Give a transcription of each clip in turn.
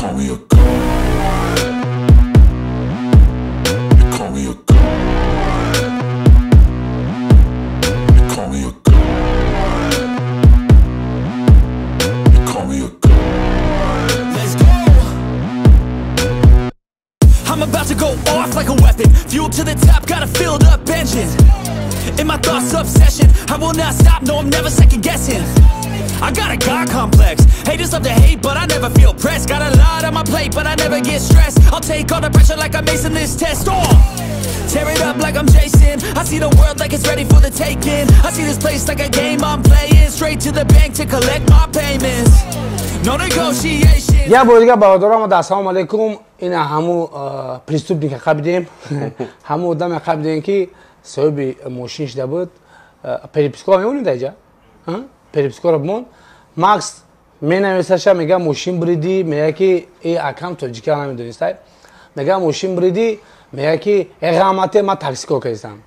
Call me a god. You call me a god. You call me a god. You call me a god. Let's go. I'm about to go off like a weapon. Fuel to the top, got a filled up engine. In my thoughts, obsession. I will not stop, no, I'm never second guessing. I got a God complex. Haters love to hate, but I never feel pressed. Got a lot on my plate, but I never get stressed. I'll take all the pressure like I'm acing this test. Oh! Tear it up like I'm Jason. I see the world like it's ready for the taking. I see this place like a game I'm playing. Straight to the bank to collect my payments. No negotiation. Я бор дига, бародарам, ассалому алайкум. Ина ҳаму преступника қабидем, ҳаму одаме қабидем, ки соҳиби мошин шуда буд. Перепискаро мемонем даиҷа, перепискаро бимон. Макс менависаша, мега: «Мошин бриди». Мега, ки э акам тоҷикиро намедонистай. Мега: «Мошин бриди». Мега, ки э ғамате, ман такси кор кардистам.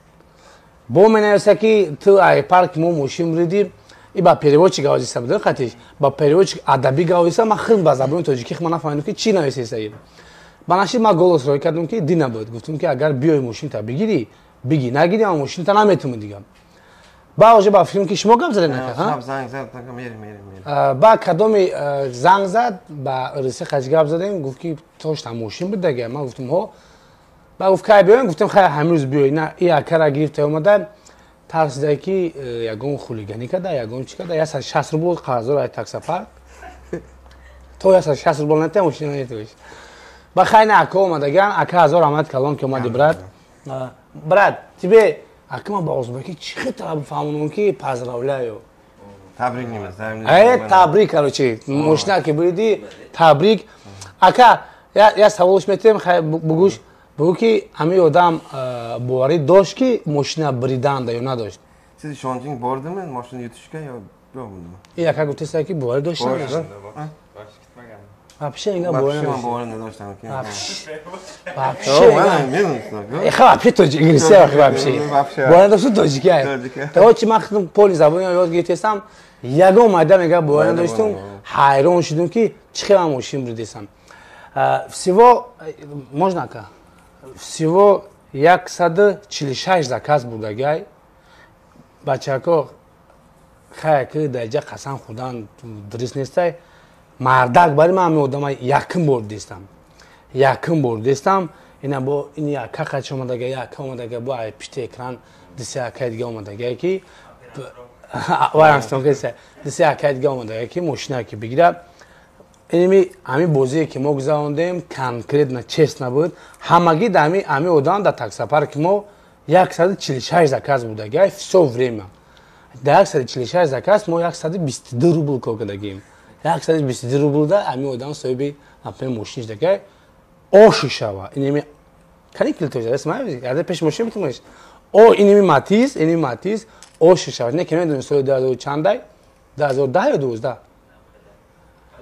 Бо менависа, ки ту ай парки мо мошин бриди. И ба переводчик гавзиста буд, қатиш ба переводчик адаби гавзиста. Ман хеле ба забони тоҷикӣ ман нафаҳмидам, ки чӣ нависеста. Ба нашид ман голос рой кардам, ки дина буд. Гуфтам, ки агар биёи, мошинта бигирӣ, бигӣ, нагирӣ, ман мошинта наметумам дига. Ба уже ба филм, ки шумо гап задед. Ба кадоми занг зад, ба рыси хач гап задем. Гуфт, ки тошта мошин буд дага. Ман гуфтам: «Ҳо». Ба гуфт: «Кай биёем?» Гуфтем: «Хай, ҳамин рӯз биёй». На, и акара гирифта омада, тарсида, ки ягон хулиганӣ карда, ягон чӣ карда. 160 рубл қарздор ай таксопарк, то 160 рубл натя, мошина нетош. Ба хай, на, ака омадаган. Ака, ҳазор раҳмат калон, ки омади. Брат, брат, тебе, ака, ман ба узбекӣ чӣ хел талаб фаҳмонам, ки поздравляю? Табрик. Табрик. Короче, мошина ки буриди, табрик, ака. Я саволш метем, хай бугӯш, бугӯ, ки ҳамин одам боварӣ дошт, ки мошина бриданда ё надошт? Siz ishonchingiz bordimi moshina yutishga yo yo'qmi? И ака гуфтеста, ки боварӣ дошт. Вообще инга боварӣ надоштам. Вообще вообще тоҷик инглисия вообще боварӣ надошту, тоҷики. Короче, ман худам поли забони ёд гирифтестам, ягон майда мега боварӣ надоштум. Ҳайрон шудум, ки чӣ хел мошин бридесам. Всего можно, ака, всего 146 заказ бурдагай, бачако. Хая, ки даиҷа қасам хӯрдан дуруст нестай. Мардак бари ман ҳамин одама якум бор дистам, якум бор дистам. Ина бо ин яка қач омадага, яка омадага, бо ай пишти экран дисе акай дига омадага, ки дисе акай дига омадага, ки мошина ки бигира. Иними ҳамин бозие, ки мо гузарондем, конкретно честно буд. Ҳамагӣ да ҳами одам дар таксопарки мо 146 заказ будага. Всё время дар 146 заказ мо 122 рубл кор кардагим. 122 рублда ҳамин одам соҳиби, например, мошин шудага. Оши шава, иними кани килтояде пеш мошин битумаш. О, иними Матиз, иними Матиз оши шава. Не ки медонем, соли 2000 чандай, 2010 ё 12.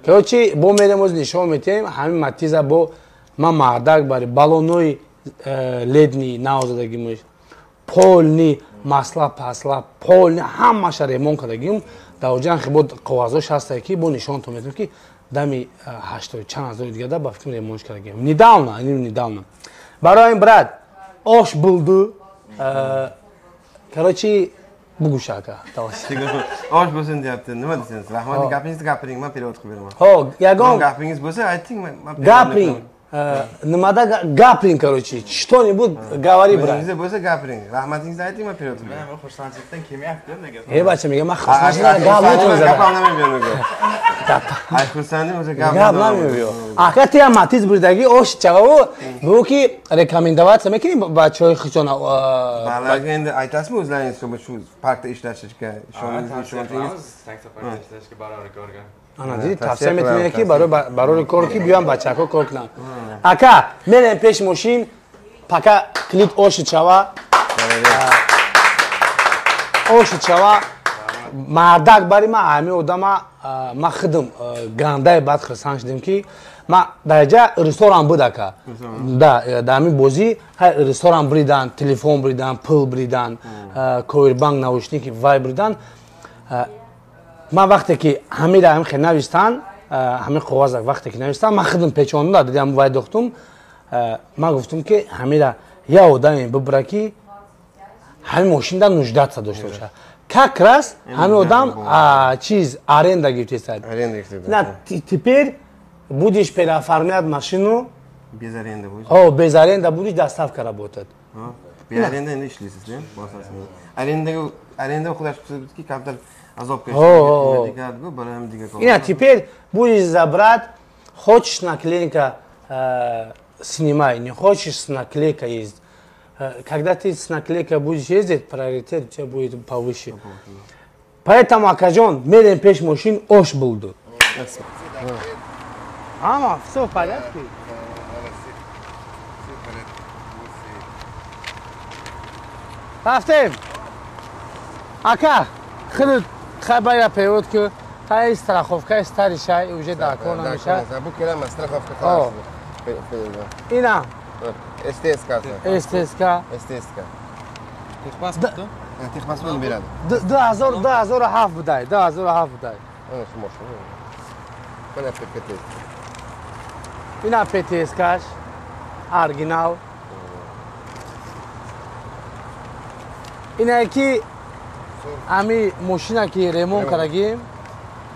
Короче, бо мерем, оз нишон метиҳем ҳамин Матиза. Бо ман, мардак бари, баллонои ледни навзадагимш, полный масла пасла, полный ҳамаша ремонт кардагим. Дар оҷан бо коғазош ҳастае, ки бо нишонтон метавонем, ки дами ҳаштои чанд ҳазори дигада ба фикр ремонтш кардагим недавно, недавно. Барои ин, брат, ош булду. Короче, бугӯш, ака. Osh bo'lsin deyapti. Nima desangiz, rahmat. Gapingizni gapiring, man перевод qilib beraman. Ho, ягон gapingiz bo'lsa, ayting, man. Gapiring, nimada gapiring, короче, что-нибудь говори, брат. O'zingizda bo'lsa, gapiring, rahmatingizni ayting, man перевод qilib beraman. Xursandchilikdan kelmayapti nega? E, bacha, мега, ман xursandchilikdan gap Gap namay. Ay, xursandим o'zi gap намеё. Ака, ти ҳам Матиз бурдагӣ, ош чаву бугӯ, ки рекомендоваться мекунӣ бачаҳои хичона? Бале, endi aytasizmi o'zlaringiz shu parkda ishlashga ishonchingiz? Таксопаркda ishlashga barori korga. Ана, диди, тавсия метавонед, ки барори кор, ки биёям, бачаҳо кор кунанд. Ака, мерем пеш мошин, пока клип оши чава, оши чава. Мардак бари, ман ҳамин одама, ман худам гандаи бад хурсанд шудем, ки ма дараҷа ресторан буд, ака. Да, дар ҳамин бозӣ ресторан бридан, телефон бридан, пул бридан, повербанк, наушники вай бридан. Ман вақте ки ҳамира ҳамин хел навистан, ҳамин қоғаза вақте ки навиштам, ман худам печонда дидам, вай дохтум, ман гуфтум ки ҳамира я одаме бибура ки ҳамин мошинда нуждаться дошта боша. Как раз ҳамин одам чиз аренда гирифтеста. На, теперь будешь переоформлять машину. Без аренды будешь? О, без аренды будешь, доставка работать. Без аренды endi ishlaysiz, bosasiz. Arendaga arenda uxlashibsizki, kamtar azob Ина, теперь будешь забрать, хочешь наклейка снимай, не хочешь с наклейкой ездить. Когда ты с наклейкой будешь ездить, приоритет у тебя будет повыше. Поэтому, акаҷон, мерем пеш мошин, ош булду. Ама, все в порядке? Рафтем. Ака, худат хабара перевод ки, хай страховка старый шай уже дар кор намеша. Бу келам страховка халас. Ина. СТСК. СТСК. СТСК. Техпаспорт? Техпаспорт берadi. 2007 будай, 2007 будай. Ana shu mashina. Mana PTS. Ина ПТСКш оригинал. Ина ки ами мошина ки ремонт кардагим,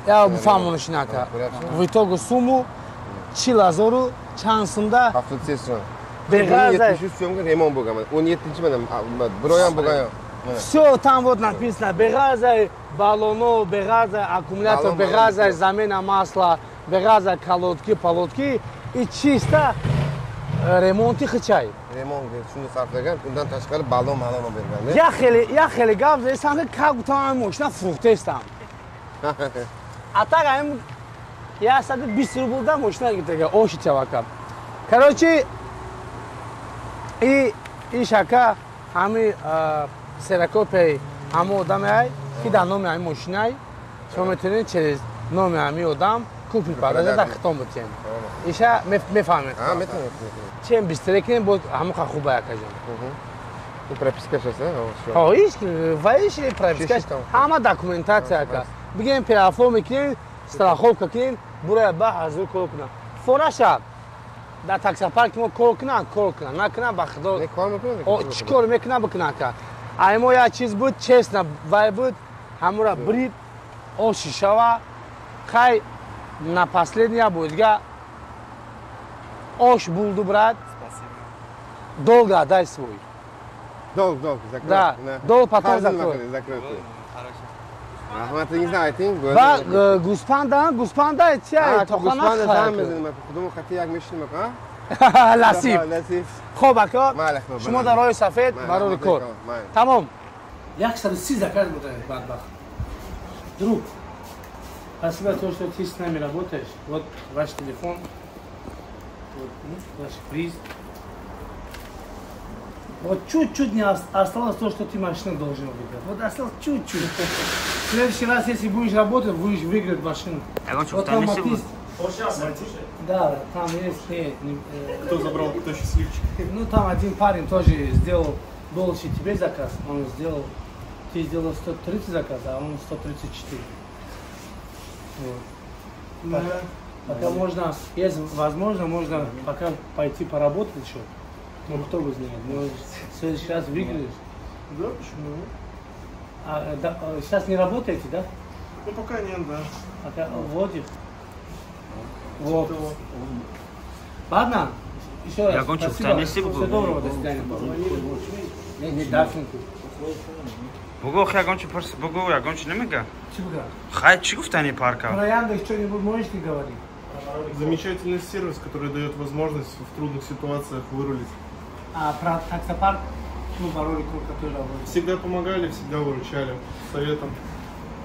я буфаҳмонашинака. В итоге сумму 40 000 чанд сумда? 73 сум. Беғараз 73 so'mga remont bo'lgan. 17 mana bir oy ham bo'lgan yo'q. Все там вот написано, беғараз баллоно, беғараз аккумулятор, беғараз замена масла, беғараз колодки, полодки и чисто ремонти хичай. Remont shunda sarflagan, undan tashqari ballon malon olib bergan. Я хеле, я хеле гап зесам ки как будто ман мошина фурӯхтестам. А так ам 120 рублда мошина гирифтага, оши чавака. Короче, и ишака ҳами ксерокопияи ҳамо одаме ай ки дар номи ҳами мошинай, шумо метавонед через номи ҳами одам купли продажа дар хитон бутем. Иша мефаҳмед. Чем быстрее кунем, боз ҳамоқа хуба, якаҷон. Прописка шаст, ҳо, иш ваиш прописка, ҳама документация ака. Бигем переоформ кунем, страховка кунем, бурая ба ҳазур кор кунам. Фораша дар таксопарки мо кор кунам, кор кунам, накунам ба худо. Чӣ кор мекунам, бикунам ака. Ай мо як чиз буд, честно, вай буд, ҳамура брид, оши шава, хай на последняя буд, дига ош булду, брат. Долго отдай свой. Долг, долг, закрой. Да, долг потом закрой. Закрой. Rahmatingizni ayting. Ва гӯспанда, гӯспанда чия? Гӯспанда зан мезанем, худамон хати як мешинем, ха? Насиб. Насиб. Хоб ака, шумо дар роҳи сафед барори кор. Тамом. 130 заказ буда, бадбахт. Друг, спасибо то, что ты с нами работаешь. Вот ваш телефон, вот, ну, ваш приз. Вот чуть-чуть не осталось то, что ты машину должен выиграть. Вот осталось чуть-чуть. В следующий раз, если будешь работать, будешь выиграть машину. Вот там Матиз. Да, там есть. Не, не, кто забрал, кто счастливчик? Ну, там один парень тоже сделал больше тебе заказ. Он сделал, ты сделал 130 заказ, а он 134. Вот. Пока, да. Пока можно, есть возможно, можно пока пойти поработать еще. Ну, кто бы знает, может, в следующий раз выиграешь. Да, почему? А, да, сейчас не работаете, да? Ну, пока нет, да. Пока вот их. Вот. Ладно, еще раз. Спасибо. Всего доброго, до свидания. Не, не, дафнку. Бугу, ягон чи пурс, бугу, ягон чи намега? Чӣ буга? Хай, чӣ гуфтани парка? Про Яндекс что-нибудь можете говорить? Замечательный сервис, который дает возможность в трудных ситуациях вырулить. А про таксопарк, ну, пароль, который работает? Всегда помогали, всегда выручали. Советом.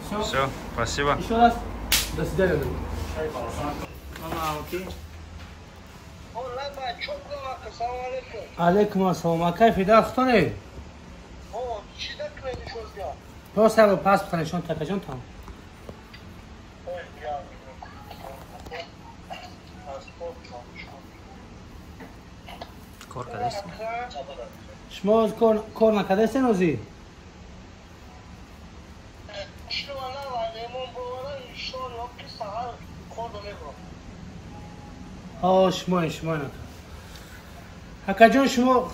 Все. Все, спасибо. Еще раз. До свидания, друг. Алейкум ассалом. Акай Фида, хтоне? Просто паспорт нишон такаҷон там. Кор кардастед? Шумо кор накардастед озӣ? Шумо, шумо. Акаҷон, шумо.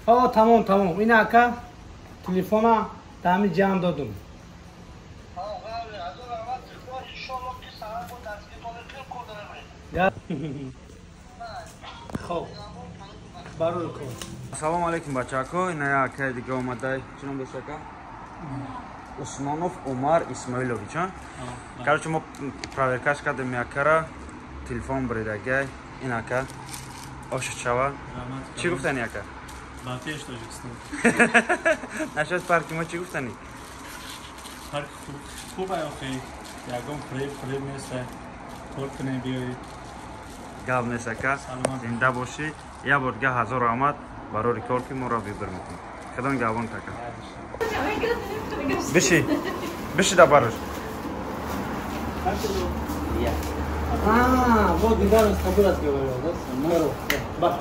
Тамом, тамом. Ин ака телефона дами ҷамъ додум. Хоб. Барои кор. Ассалому алайкум, бачако. Ина акай дига омадай. Чӣ ном дошт ака? Усмонов Умар Исмоилович, а? Короче, мо проверкаш кардем якара, телефон буридагай. Ин ака. Оша чава. Чӣ гуфтани ака? Ба пеш, Тоҷикистон. Нашад парки мо чӣ гуфтани? Парк хуб охи. Ягон фиреб нест. Кор кунем, биёед. Гап нест ака. Зинда бошӣ. Як бор дига ҳазор раҳмат барори кор ки моро выбор мекунӣ. Худо нигаҳбон ака. Биши. Биши да барош. А, вот недавно с тобой разговаривал, да? Здорово. Баха.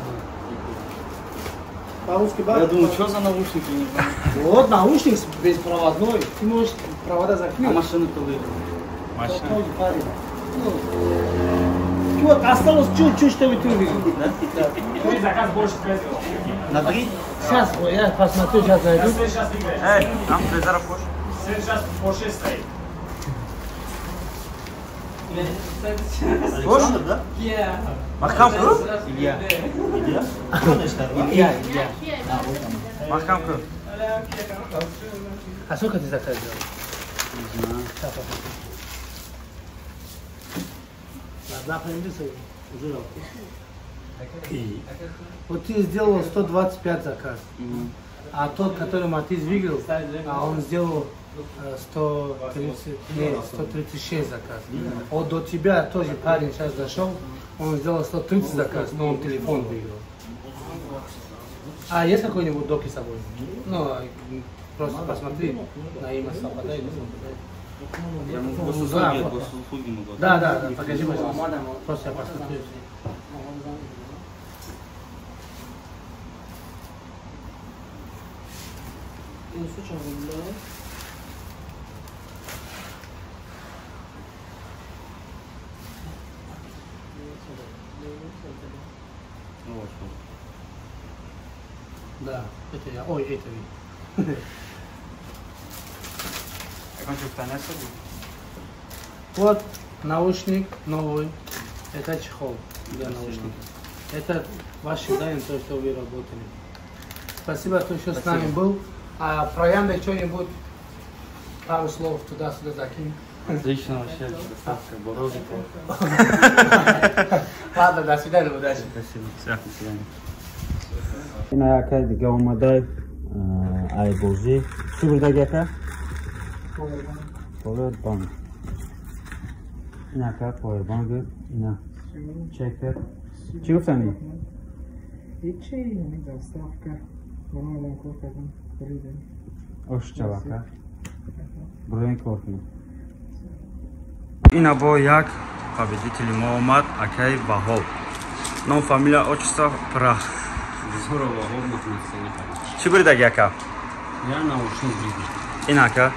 По-русски баха. Я думаю, что за наушники? Не знаю. Вот наушник беспроводной. Ты можешь провода закрыть. А машину кто выиграл? Машина. Тоже парень. Ну, вот осталось чуть-чуть, чтобы ты увидел. Да? Да. Ты заказ больше сделал. На три? Сейчас, я посмотрю, сейчас найду. Сейчас выиграешь. Эй, там фрезера пош. Сейчас Porsche стоит. Александр, да? Маҳкам ку? Илья. Илья? Илья, Илья. Маҳкам ку? А сколько ты заказ сделал? Не знаю. Сейчас посмотрю. Вот ты сделал 125 заказ, а тот, который Матиз выиграл, а он сделал 130, нет, 136 заказ. Вот до тебя тоже парень сейчас зашел, он сделал 130 заказ, но он телефон выиграл. А есть какой-нибудь доки с собой? Ну, просто посмотри, на имя совпадает, не совпадает. Я могу госуслуги, госуслуги могу. Да, да, да, покажи, пожалуйста. Просто я посмотрю. Да, это я. Ой, это ви. Вот наушник новый. Это чехол для наушников. Это ваши данные, то, что вы работали. Спасибо, что еще с нами был. А про Яндекс что-нибудь, пару слов туда-сюда закинь. Отлично вообще, доставка, борозы. Ладно, до свидания, удачи. Спасибо. Все. До свидания. Ина акай дига омадай ай бозӣ. Чӣ бурдаги ака? Powerbank. Ин ака powerbank, ина чекер. Чӣ гуфтани? Ҳечи, доставка. Ман кор кардам, буридем. Ош чавака. Буроин кор кунем. Ина бо як победители мо омад, акай Ваҳоб. Ном, фамилия, отчество, пра. Зуро Ваҳоб Махмадсалиҳ. Чӣ буридаги ака? Я наушник буридам. Ин ака.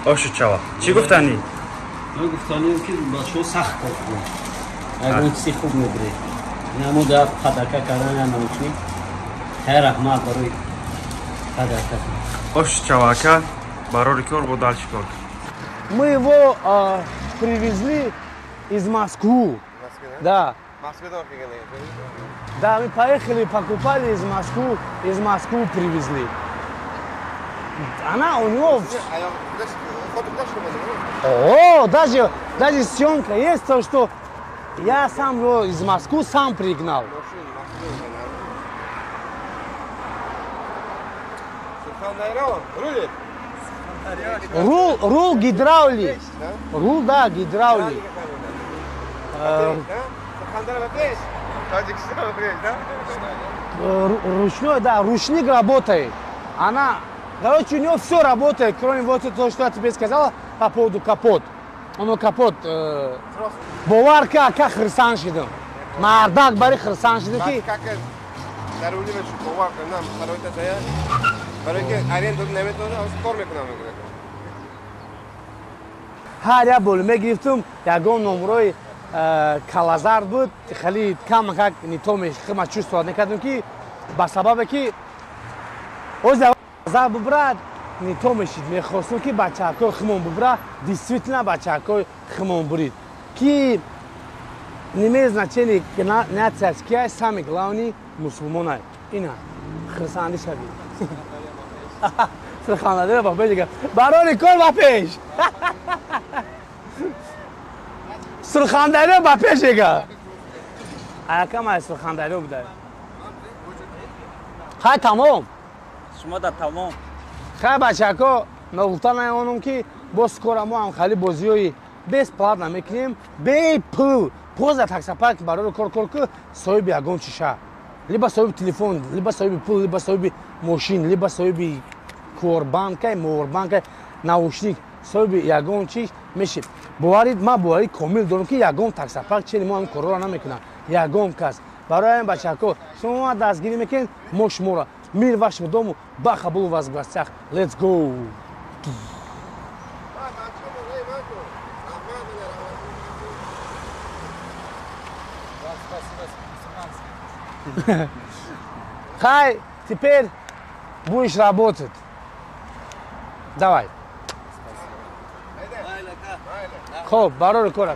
Ошу чава. Чӣ гуфтанӣ? Ман гуфтанӣ, ки бачаҳо сахт кор кунанд. Ягон чизи хуб мебиред. Ина мо дар падарка кардан я наушник. Хайр, раҳмат барои падарка. Ошу чава ака. Барори кор бо дальше кор. Мы его привезли из Москвы. Да. Да, мы поехали, покупали из Москвы привезли. Она у него... О, даже съемка есть, то что я сам его из Москвы сам пригнал. Рул гидравлик. Рул, да, гидравлик. Ручной, да, ручник работает. Она, короче, у него все работает, кроме вот того, что я тебе сказала по поводу капот. Он капот. Боварка, как хирсан шидам. Мардак бари хирсан шидам ки. Ҳар як бол мегирифтум, ягон номрои Калазар буд, хеле кам как не то мехма чувствовать накардем, ки ба сабабе ки оз бубрад не то мешид. Мехостем, ки бачаҳакои химон бубра, действительно бачаҳакои химон бурид, ки не имеет значения нация кия, самый главный мусулмонай. Ина хирсандӣ шавид, сирхандаро ба пеш, барори кор ба пеш, Сурхандариё ба пеш ега. Аякам ай Сурхандариё будай. Хай, тамом. Шумо да тамом. Хай, бачако, ногуфта наёнам, ки боз скоро мо ҳам хали бозиҳои бесплатно мекунем, бепул. Поза таксопарк барори кор кор ку, соҳиби ягон чиша. Либо соҳиби телефон, либо соҳиби пул, либо соҳиби мошин, либо соҳиби кворбанкай, моворбанкай, наушник, соҳиби ягон чиз меши. Боварид, ман боварӣ комил дорам, ки ягон таксопарк чени мо ҳам корро намекунам, ягон кас. Барои ҳамин, бачако, шумо ма дастгирӣ мекунед, мо шуморо. Мир вашему дому, баха был у вас в гостях. Let's go! Хай, теперь будешь работать. Давай. Хоб, барори кор.